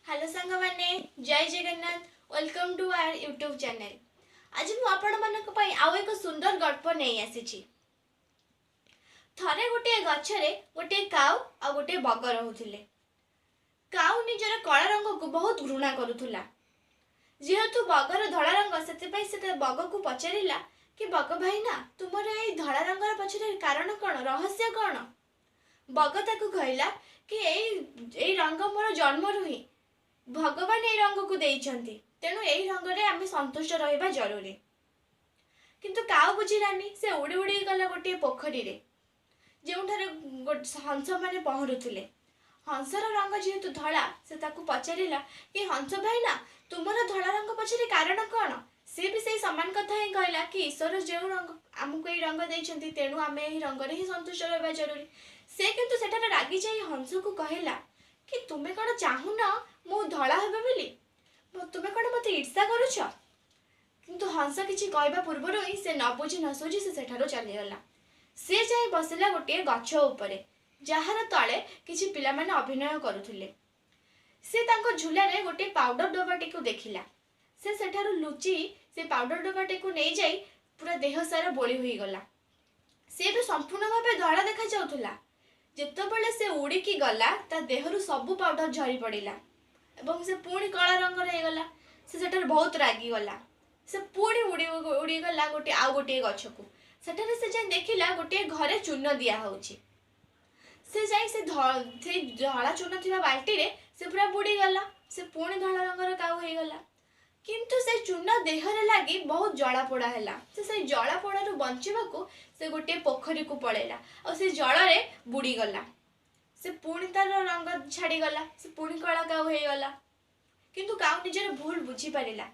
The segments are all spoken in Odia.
ହ୍ୟାଲୋ ସାଙ୍ଗମାନେ, ଜୟ Jagannath. Welcome to our YouTube channel. ଆଜି ମୁଁ ଆପଣମାନଙ୍କ ପାଇଁ ଆଉ ଏକ ସୁନ୍ଦର ଗଳ୍ପ ନେଇ ଆସିଛି। ଥରେ ଗୋଟିଏ ଗଛରେ ଗୋଟିଏ କାଉ ଆଉ ଗୋଟିଏ ବଗ ରହୁଥିଲେ। କାଉ ନିଜର କଳା ରଙ୍ଗକୁ ବହୁତ ଘୃଣା କରୁଥିଲା। ଯେହେତୁ ବଗର ଧଳା ରଙ୍ଗ, ସେଥିପାଇଁ ସେ ତା ବଗକୁ ପଚାରିଲା କି, ବଗ ଭାଇନା, ତୁମର ଏଇ ଧଳା ରଙ୍ଗର ପଛରେ କାରଣ କ'ଣ, ରହସ୍ୟ କ'ଣ? ବଗ ତାକୁ କହିଲା କି ଏଇ ରଙ୍ଗ ମୋର ଜନ୍ମରୁ ହିଁ, ଭଗବାନ ଏଇ ରଙ୍ଗକୁ ଦେଇଛନ୍ତି, ତେଣୁ ଏଇ ରଙ୍ଗରେ ଆମେ ସନ୍ତୁଷ୍ଟ ରହିବା ଜରୁରୀ। କିନ୍ତୁ କାଉ ବୁଝିଲାନି। ସେ ଉଡ଼ି ଉଡ଼ି ଗଲା ଗୋଟିଏ ପୋଖରୀରେ, ଯେଉଁଠାରେ ହଂସମାନେ ପହଁରୁଥିଲେ। ହଂସର ରଙ୍ଗ ଯେହେତୁ ଧଳା, ସେ ତାକୁ ପଚାରିଲା କି, ହଂସ ଭାଇନା, ତୁମର ଧଳା ରଙ୍ଗ ପଛରେ କାରଣ କ'ଣ? ସେ ବି ସେଇ ସମାନ କଥା ହିଁ କହିଲା କି ଈଶ୍ୱର ଯେଉଁ ରଙ୍ଗ ଆମକୁ ଏଇ ରଙ୍ଗ ଦେଇଛନ୍ତି, ତେଣୁ ଆମେ ଏହି ରଙ୍ଗରେ ହିଁ ସନ୍ତୁଷ୍ଟ ରହିବା ଜରୁରୀ। ସେ କିନ୍ତୁ ସେଠାରେ ରାଗି ଯାଇ ହଂସକୁ କହିଲା କି, ତୁମେ କ'ଣ ଚାହୁଁନ ମୁଁ ଧଳା ହେବି ବୋଲି? ତୁମେ କ'ଣ ମୋତେ ଈର୍ଷା କରୁଛ? କିନ୍ତୁ ହଂସ କିଛି କହିବା ପୂର୍ବରୁ ହିଁ ସେ ନ ବୁଝି ନ ସୁଝି ସେ ସେଠାରୁ ଚାଲିଗଲା। ସେ ଯାଇ ବସିଲା ଗୋଟିଏ ଗଛ ଉପରେ, ଯାହାର ତଳେ କିଛି ପିଲାମାନେ ଅଭିନୟ କରୁଥିଲେ। ସେ ତାଙ୍କ ଝୁଲାରେ ଗୋଟିଏ ପାଉଡର ଡବାଟିକୁ ଦେଖିଲା। ସେ ସେଠାରୁ ଲୁଚି ସେ ପାଉଡର ଡବାଟିକୁ ନେଇଯାଇ ପୁରା ଦେହ ସାରା ବୋଳି ହୋଇଗଲା। ସେ ଏବେ ସମ୍ପୂର୍ଣ୍ଣ ଭାବେ ଧଳା ଦେଖାଯାଉଥିଲା। ଯେତେବେଳେ ସେ ଉଡ଼ିକି ଗଲା, ତା ଦେହରୁ ସବୁ ପାଉଡର ଝରି ପଡ଼ିଲା ଏବଂ ସେ ପୁଣି କଳା ରଙ୍ଗର ହେଇଗଲା। ସେ ସେଠାରେ ବହୁତ ରାଗିଗଲା। ସେ ପୁଣି ଉଡ଼ି ଉଡ଼ିଗଲା ଗୋଟିଏ ଆଉ ଗୋଟିଏ ଗଛକୁ। ସେଠାରେ ସେ ଯାଇ ଦେଖିଲା ଗୋଟିଏ ଘରେ ଚୂନ ଦିଆହଉଛି। ସେ ଯାଇ ସେ ସେଇ ଧଳା ଚୂନ ଥିବା ବାଲ୍ଟିରେ ସେ ପୁରା ବୁଡ଼ିଗଲା। ସେ ପୁଣି ଧଳା ରଙ୍ଗର କାଉ ହେଇଗଲା। କିନ୍ତୁ ସେ ଚୂନ ଦେହରେ ଲାଗି ବହୁତ ଜଳାପୋଡ଼ା ହେଲା। ସେ ସେଇ ଜଳାପୋଡ଼ାରୁ ବଞ୍ଚିବାକୁ ସେ ଗୋଟିଏ ପୋଖରୀକୁ ପଳେଇଲା ଆଉ ସେ ଜଳରେ ବୁଡ଼ିଗଲା। ସେ ପୁଣି ତାର ରଙ୍ଗ ଛାଡ଼ିଗଲା, ସେ ପୁଣି କଳା କାଉ ହେଇଗଲା। କିନ୍ତୁ କାଉ ନିଜର ଭୁଲ ବୁଝିପାରିଲା।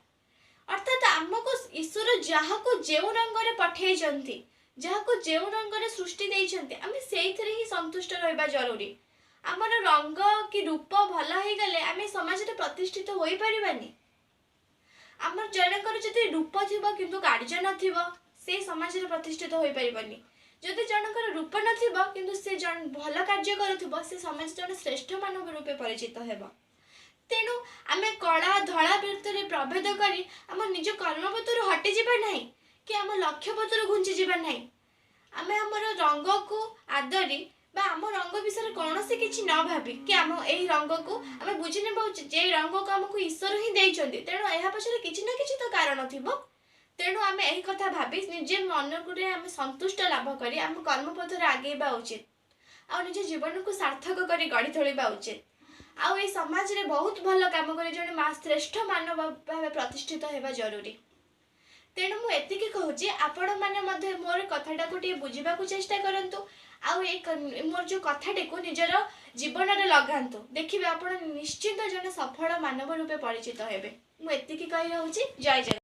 ଅର୍ଥାତ୍ ଆମକୁ ଈଶ୍ୱର ଯାହାକୁ ଯେଉଁ ରଙ୍ଗରେ ପଠେଇଛନ୍ତି, ଯାହାକୁ ଯେଉଁ ରଙ୍ଗରେ ସୃଷ୍ଟି ଦେଇଛନ୍ତି, ଆମେ ସେଇଥିରେ ହିଁ ସନ୍ତୁଷ୍ଟ ରହିବା ଜରୁରୀ। ଆମର ରଙ୍ଗ କି ରୂପ ଭଲ ହେଇଗଲେ ଆମେ ସମାଜରେ ପ୍ରତିଷ୍ଠିତ ହୋଇପାରିବାନି। ଆମର ଜଣଙ୍କର ଯଦି ରୂପ ଥିବ କିନ୍ତୁ କାର୍ଯ୍ୟ ନଥିବ, ସେ ସମାଜରେ ପ୍ରତିଷ୍ଠିତ ହୋଇପାରିବନି। ଯଦି ଜଣଙ୍କର ରୂପ ନଥିବ କିନ୍ତୁ ସେ ଜଣେ ଭଲ କାର୍ଯ୍ୟ କରୁଥିବ, ସେ ସମାଜ ଜଣେ ଶ୍ରେଷ୍ଠ ମାନବ ରୂପେ ପରିଚିତ ହେବ। ତେଣୁ ଆମେ କଳା ଧଳା ଭିତରେ ପ୍ରଭେଦ କରି ଆମ ନିଜ କର୍ମପଥରୁ ହଟିଯିବା ନାହିଁ କି ଆମ ଲକ୍ଷ୍ୟ ପଥରୁ ଘୁଞ୍ଚିଯିବା ନାହିଁ। ଆମେ ଆମର ରଙ୍ଗକୁ ଆଦରି ବା ଆମ ରଙ୍ଗ ବିଷୟରେ କୌଣସି କିଛି ନ ଭାବି କି ଆମ ଏଇ ରଙ୍ଗକୁ ଆମେ ବୁଝି ନେବା ଉଚିତ ଯେ ଏଇ ରଙ୍ଗକୁ ଆମକୁ ଈଶ୍ୱର ହିଁ ଦେଇଛନ୍ତି, ତେଣୁ ଏହା ପଛରେ କିଛି ନା କିଛି ତ କାରଣ ଥିବ। ତେଣୁ ଆମେ ଏହି କଥା ଭାବି ନିଜେ ମନକୁରେ ଆମେ ସନ୍ତୁଷ୍ଟ ଲାଭ କରି ଆମ କର୍ମପଥରେ ଆଗେଇବା ଉଚିତ ଆଉ ନିଜ ଜୀବନକୁ ସାର୍ଥକ କରି ଗଢ଼ି ତୋଳିବା ଉଚିତ, ଆଉ ଏଇ ସମାଜରେ ବହୁତ ଭଲ କାମ କରି ଜଣେ ମା ଶ୍ରେଷ୍ଠ ମାନବ ଭାବେ ପ୍ରତିଷ୍ଠିତ ହେବା ଜରୁରୀ। ତେଣୁ ମୁଁ ଏତିକି କହୁଛି, ଆପଣମାନେ ମଧ୍ୟ ମୋର କଥାଟାକୁ ଟିକେ ବୁଝିବାକୁ ଚେଷ୍ଟା କରନ୍ତୁ ଆଉ ଏଇ ମୋର ଯେଉଁ କଥାଟିକୁ ନିଜର ଜୀବନରେ ଲଗାନ୍ତୁ। ଦେଖିବେ ଆପଣ ନିଶ୍ଚିନ୍ତ ଜଣେ ସଫଳ ମାନବ ରୂପେ ପରିଚିତ ହେବେ। ମୁଁ ଏତିକି କହି ରହୁଛି। ଜୟ ଜଗନ୍ନାଥ।